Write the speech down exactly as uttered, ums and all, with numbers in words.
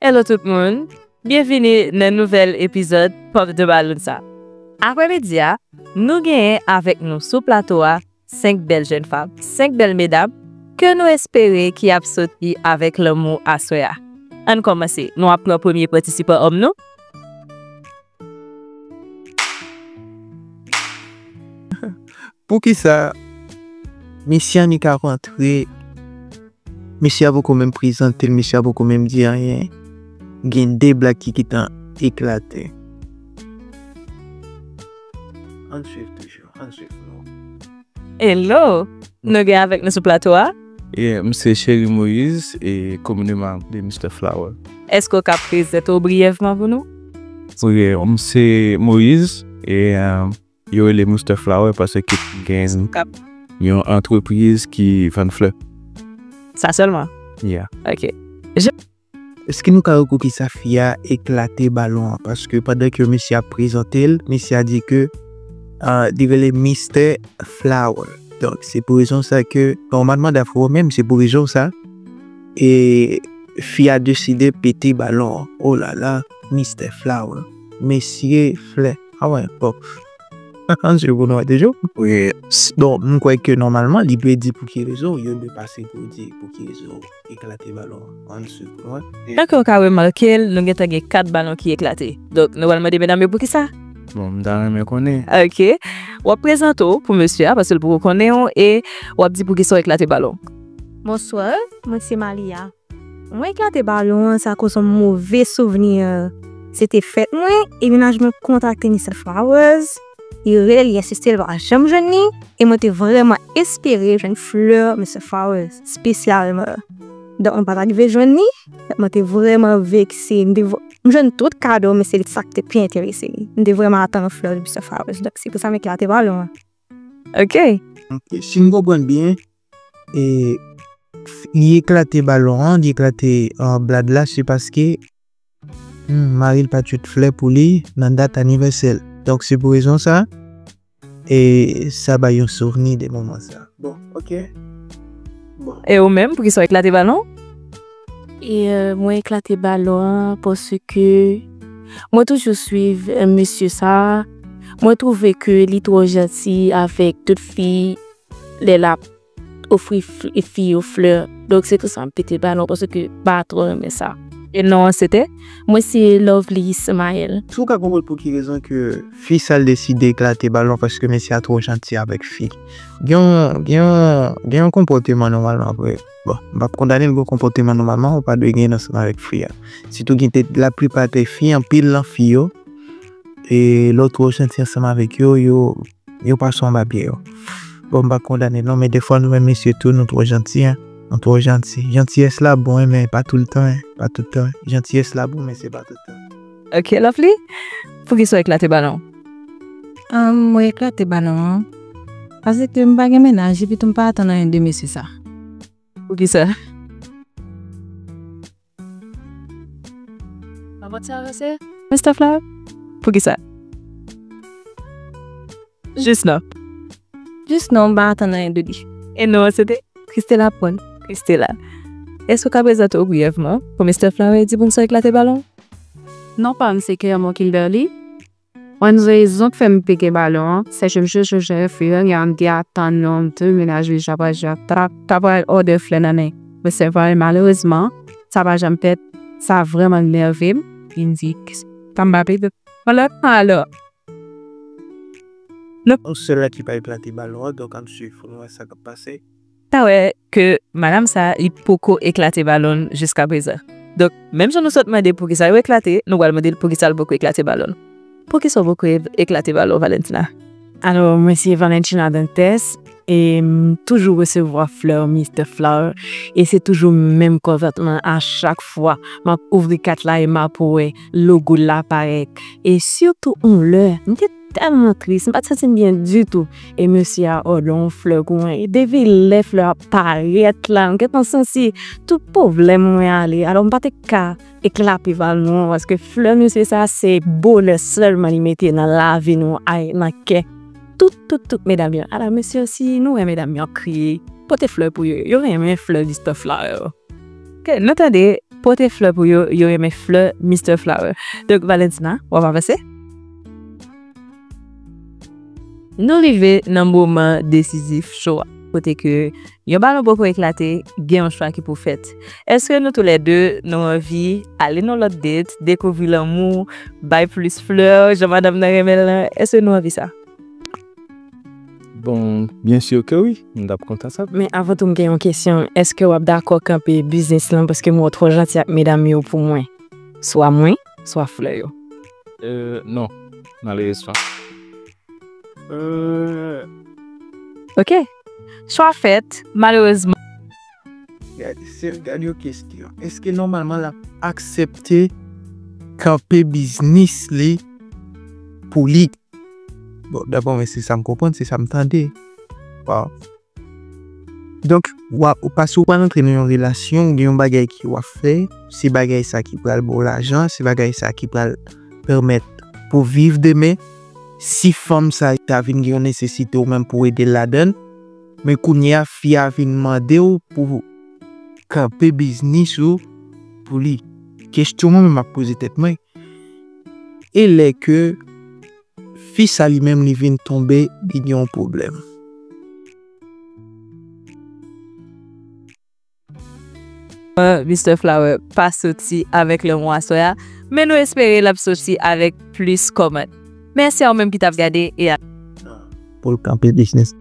Hello tout moun, byenvini nan nouvèl epizòd Pop de Balloon sa. Aprèmidi a, nou genyen avèk nou sou plato a senk bèl jèn fanm, senk bèl medam ke nou espere ki ap soti avèk lanmou aswè a. Ann kòmanse, nou ap pran premye patisipan òm nou. Poukisa mesye a ni ka rantre, mesye a poko menm prezante l, mesye a poko menm di anyen, gen de blag ki gentan eklate. Ann swiv toujou, ann swiv nou. Hello! Nou gen avèk nou sou plato a? Yeah, m se Chery Moïse e komineman aple Mister Flower. Èske w ka prezante w briyèvman pou nou? Wi, m se Moïse e euh, yo rele Mister Flower paske m gen yon antrepriz ki vann flè. Sa sèlman? Yeah. Ok. Èske nou ka wè poukisa fi a eklate balon an? Paske pandan ke mesye a prezante l, mesye a di ke ah, li rele Mister Flower. Donk, se pou rezon sa ke, bon, m ap mande a frè w menm, se pou rezon sa, e fi a deside pete balon an. Oh la la, Mister Flower. Mesye Flè. Ah ouais, bon. Ann swiv pou nou wè toujou. Wi, s- bon, m kwè ke nòmalman, li dwe di pou ki rezon, yo dwe pase pou di pou ki rezon eklate balon an. Ann swiv pou nou wè. Tanke w ka remake l, nou gentan gen kat balon ki eklate. Donk, nou pral mande medam yo poukisa? Bon, m ta renmen konnen. Ok. W ap prezante w pou mesye a, paske l poko konnen w, e w ap di poukisa w eklate balon. Bonswa, mwen se Malia. Mwen eklate balon an, sa koz yon move souvni. Se te fèt mwen, e mennaj mwen kontakte Mister Flowers. Li rele, li ensiste, li pa janm jwenn li. E mwen te vrèman espere jwenn flè Mister Flowers, espesyalman. Donk, mwen pa t arive jwenn li. Mwen te vrèman vekse. M te vre- m jwenn tout kado, men se li sa ki te pi enterese m. M te vrèman atann flè Mister Flowers. Donk, se pou sa m eklate balon an. Ok. Ok, si m konprann byen, e, li eklate balon an, li eklate an blad la, se paske hmm, mari l pa t jwenn flè pou li nan dat anivèsè l. Donk, se pou rezon sa, e sa bay yon souvni de moman sa. Bon, ok. Bon. E ou menm, poukisa w eklate balon? E euh, mwen eklate balon an paske mwen toujou swiv euh, mesye sa. Mwen twouve ke li twò janti avèk tout fi lè l ap ofri f- fi yo flè. Donk se pou sa m pete balon paske m pa twò renmen sa. E non an se te? Mwen se Lovely Ismael. Si w ka konprann pou ki rezon ke fi sa l deside eklate balon paske mesye a twò janti avèk fi. Gen yon, gen yon, gen yon konpòteman nòmalman vre. Bon, m p ap kondane l gen yon konpòteman nòmalman ou pa dwe gen ansanm avèk fi a. Sitou gen te laplipa de fi, anpil nan fi yo, e lè w twò janti ansanm avèk yo, yo, yo pase anba pye yo. Bon, m pa kondane l non, men defwa nou menm mesye tou, nou twò janti, en. Nou twò janti. Jantiyès la bon, en, men pa toultan, en. Pa toultan. Jantiyès la bon, men se pa toultan. Ok, Lovely. Poukisa w eklate balon? Ahn, mwen eklate balon an. Paske m pa gen mennaj, epi tou m pa atann anyen de mesye sa. Poukisa? Mister Flower? Poukisa? Jis non. Jis non, m pa atann anyen de li. E non an se te? Christella Pon. Christella. Èske w ka prezante w briyèvman pou Mister Flower e di pou m sa w eklate balon? Non pa m se Clermont Kimberly. Mwen rezon k fè m pete balon an, se ke m chèche chèche fi an, y a m te atann yon de mennaj li chapaj t ap t ap pral òdè flè nan men. Men se pa malerezman, sa pa janm fèt, sa vrèman nève m, vin di, sa m pa pete. Alò, alò. Yon sèl la ki pa eklate balon an, donk ann swiv pou nou wè sa k ap pase. Ta wè ke madanm sa, li poko eklate balon jiskaprezan. Donk, menm jan nou sot mande poukisa yo eklate, nou pral mande l poukisa l poko eklate balon. Poukisa w poko eklate balon, Valentina? Alò, mwen se Valentina Dantes, e m toujou resevwa flè Mister Flower, e se toujou menm kontantman a chak fwa m ap ouvri kat la e m ap wè logo l la parèt. E sitou yon lè, m te tèlman tris, m pa t santi m byen ditou. E mesye a òdè yon flè pou mwen. E depi lè flè a parèt la, m gentan santi tout pwoblèm mwen ale. Alò, m pa te ka eklate balon an, paske flè mesye sa, se bonè sèlman li mete nan lavi nou, ay, nan kè tout, tout, tout medam yo. Alò, mesye, si nou wè medam yo ap kriye, pote flè pou yo. Yo renmen flè Mister Flower. Ok, nou tande Pote flè pou yo, yo renmen flè Mister Flower. Donk, Valentina, w ap avanse? Nou rive nan moman desizif cho a, kote ke yon balon poko eklate, gen yon chwa ki pou fèt. Èske nou toulède nou anvi ale nan lòt date, dekouvri lanmou, bay plis flè, jan madanm nan renmen l lan? Èske nou anvi sa? Bon, byen si ke wi, m t ap kontan sa. Men avan tou, m gen yon kesyon. Èske w ap dakò kanpe biznis lan paske m wè w twò janti ak medam yo pou mwen? Swa mwen, swa flè yo. Euh, non, malerezman. Ok. Chwa fèt, malerezman. Gade, se gade yon kesyon. Èske nòmalman l ap aksepte kanpe biznis li pou li? Bon, daprè mwen, se sa m konprann, se sa m tande. Waw. Donk, w ap, ou pase ou pral antre nan yon relasyon, gen yon bagay ki w ap fè, se bagay sa ki pral ba w lajan, se bagay sa ki pral pèmèt pou viv demen. Si fanm sa ta vin gen yon nesesite ou menm pou ede l ladan l, men kounye a fi a vin mande w pou kanpe biznis ou pou li. Kesyon mwen menm m ap poze tèt mwen, e lè ke fi sa li menm li vin tonbe, li gen yon pwoblèm? Mister Flower pa soti avèk lanmou aswè a, men nou espere l ap soti avèk plis kòmand. Mèsi a ou menm ki t ap gade e a. Pou l kanpe biznis.